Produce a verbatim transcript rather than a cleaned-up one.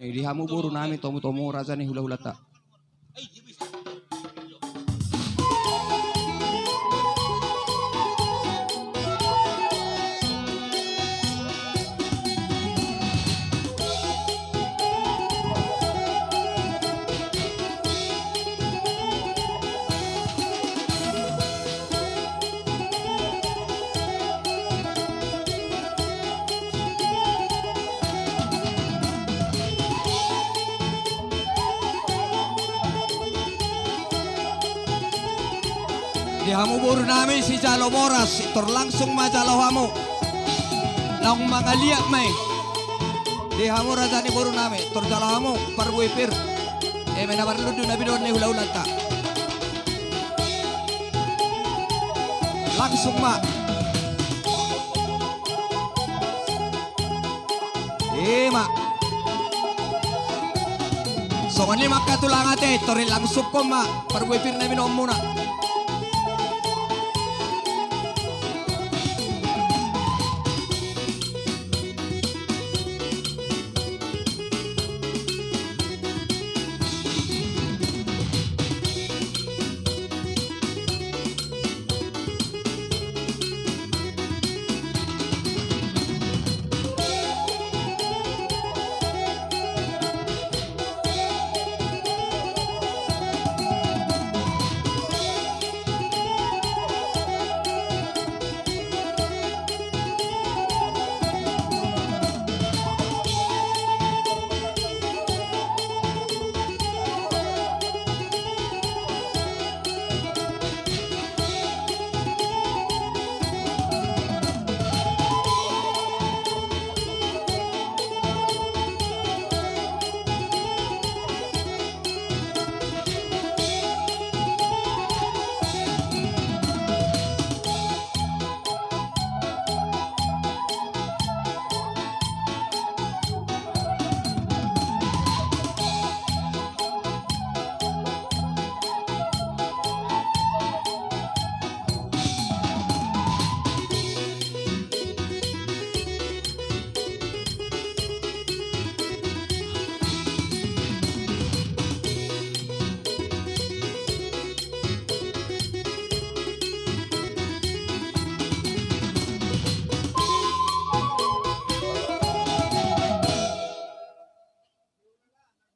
Di hamu boru nami, tomutomu raja ni hulahulanta. Di hamu boru nami sijalo boras, tor langsung ma jalo hamu. Naung mangaliat ma i. Di hamu raja ni boru nami, tor jalo hamu parbue pir. Eme na marlundu na binoan ni hulahulanta. Langsung ma. Ima. Songon i ma angka tulang ate, tor langsungkon ma parbue pir na binoanmuna.